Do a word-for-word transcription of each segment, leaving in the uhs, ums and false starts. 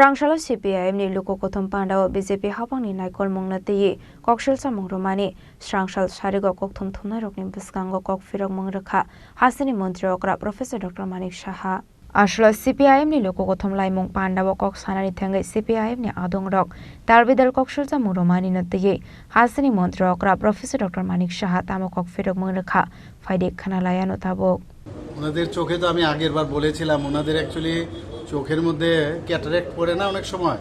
Srangsalo C P I M ni luku kothom pandao B J P hapangni naikolmungno twiwi koksil chamung rwmani srangsal sarigo kokthum thumnairokni bwskango kok phirokmung rwkha hasteni montri okra Professor Doctor Manik Saha. Aswla C P I M ni luku kothom laimung pandao kok sanani thangwi C P I M ni adongrok dalbidal koksil chamung rwmanino twiwi hasteni montri okra Professor Doctor Manik Saha tamo kok phirokmung rwkha phaidi khwnalaiano tabuk. ওনাদের চোখে তো আমি আগের বার বলেছিলাম, ওনাদের অ্যাকচুয়ালি চোখের মধ্যে ক্যাটারেক্ট পড়ে না অনেক সময়,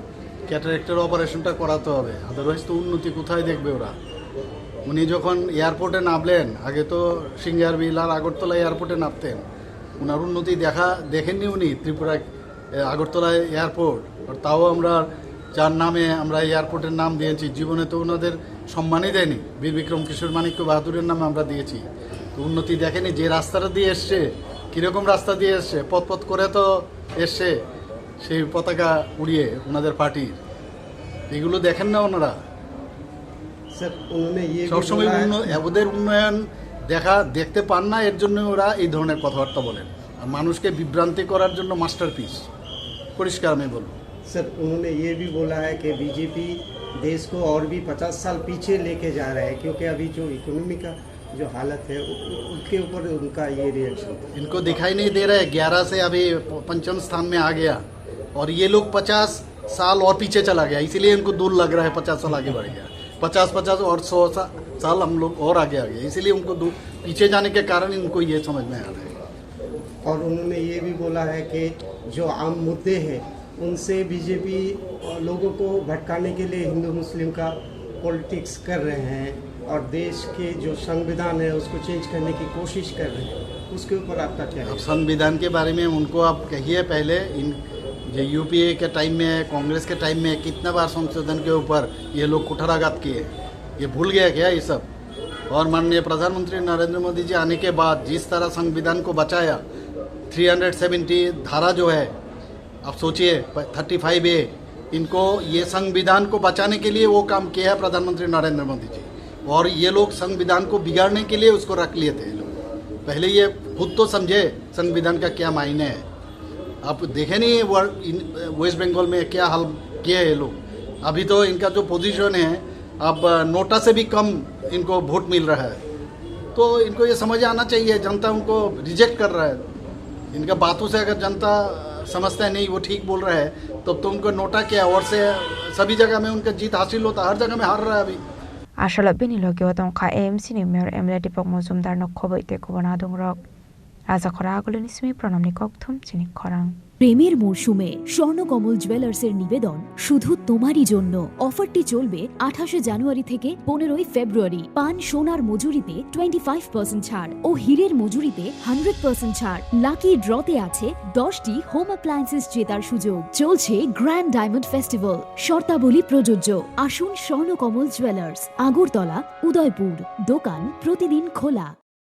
ক্যাটারেক্টের অপারেশনটা করাতে হবে, আদারওয়াইজ তো উন্নতি কোথায় দেখবে ওরা? উনি যখন এয়ারপোর্টে নামলেন, আগে তো সিঙ্গারবিল আর আগরতলা এয়ারপোর্টে নামতেন, ওনার উন্নতি দেখা দেখেননি উনি ত্রিপুরা, এ, আগরতলা এয়ারপোর্ট। আর তাও আমরা যার নামে আমরা এয়ারপোর্টের নাম দিয়েছি, জীবনে তো ওনাদের সম্মানই দেয়নি। বীর বিক্রম কিশোর মাণিক্য বাহাদুরের নামে আমরা দিয়েছি। তো উন্নতি দেখেনি, যে রাস্তাটা দিয়ে এসছে, কিরকম রাস্তা দিয়ে এসছে, পথ পথ করে তো এসছে সেই পতাকা উড়িয়ে ওনাদের পার্টির। এগুলো দেখেন না ওনারা। স্যার, উনি ये সবসময় बोला है। উন্ন-, ওদের উন্নয়ন দেখা, দেখতে পান না, এর জন্য ওরা এই ধরনের কথাবার্তা বলেন। আর মানুষকে বিভ্রান্তি করার জন্য মাস্টারপিস, পরিষ্কার আমি বলবো। सर, उन्होंने ये भी बोला है कि बीजेपी देश को और भी पचास साल पीछे लेके जा रहा है, क्योंकि अभी जो इकोनॉमी का जो हालत है, उ-, उ-, उसके ऊपर उनका ये रिएक्शन था। इनको दिखाई नहीं दे रहा है, ग्यारह से अभी प-, पंचम स्थान में आ गया, और ये लोग पचास साल और पीछे चला गया, इसीलिए इनको दूर लग रहा है, पचास साल आगे बढ़ गया। पचास, पचास और सौ सा-, साल हम लोग और आगे आ गए, इसीलिए उनको दू-, पीछे जाने के कारण इनको ये समझ में आ रहा है। और उन्होंने ये भी बोला है कि जो आम मुद्दे हैं, उनसे बीजेपी लोगों को भटकाने के लिए हिंदू मुस्लिम का पॉलिटिक्स कर रहे हैं और देश के जो संविधान है, उसको चेंज करने की कोशिश कर रहे हैं, उसके ऊपर आपका क्या अब है? संविधान के बारे में उनको आप कहिए पहले, इन, ये यूपीए के टाइम में, कांग्रेस के टाइम में कितना बार संशोधन के ऊपर ये लोग कुठाराघात किए, ये भूल गया क्या ये सब? और माननीय प्रधानमंत्री नरेंद्र मोदी जी आने के बाद जिस तरह संविधान को बचाया, थ्री हंड्रेड सेवेंटी धारा जो है, आप सोचिए, थर्टी फ़ाइव ए, इनको, ये संविधान को बचाने के लिए वो काम किया है प्रधानमंत्री नरेंद्र मोदी जी, और ये लोग संविधान को बिगाड़ने के लिए उसको रख लिए थे ये लोग। पहले ये खुद तो समझे संविधान का क्या मायने है। आप देखे नहीं, वर्ल्ड, इन, वेस्ट बंगाल में क्या हाल किए हैं ये लोग। अभी तो इनका जो पोजीशन है, अब नोटा से भी कम इनको वोट मिल रहा है। तो इनको ये समझ आना चाहिए, जनता उनको रिजेक्ट कर रहा है। इनका बातों से अगर जनता समझता है, नहीं, वो ठीक बोल रहा है, तब तो उनको नोटा क्या, और से सभी जगह में उनका जीत हासिल होता, हर जगह में हार रहा है अभी। Aswla bini logi o tongkha A M C ni mayor M L A Deepak Majumdar no khoboi tei kubun adongrok. Raja khora agulini simi pranamni kokthum chini khorang. প্রেমের মরশুমে স্বর্ণকমল জুয়েলার্সের নিবেদন শুধু তোমারই জন্য। অফারটি চলবে আঠাশে জানুয়ারি থেকে পনেরোই ফেব্রুয়ারি। পান সোনার মজুরিতে টোয়েন্টি ফাইভ পার্সেন্ট ছাড় ও হীরের মজুরিতে হান্ড্রেড পার্সেন্ট ছাড়। লাকি ড্রতে আছে দশটি হোম অ্যাপ্লায়েন্সেস জেতার সুযোগ। চলছে গ্র্যান্ড ডায়মন্ড ফেস্টিভ্যাল, শর্তাবলী প্রযোজ্য। আসুন স্বর্ণকমল জুয়েলার্স, আগরতলা, উদয়পুর। দোকান প্রতিদিন খোলা।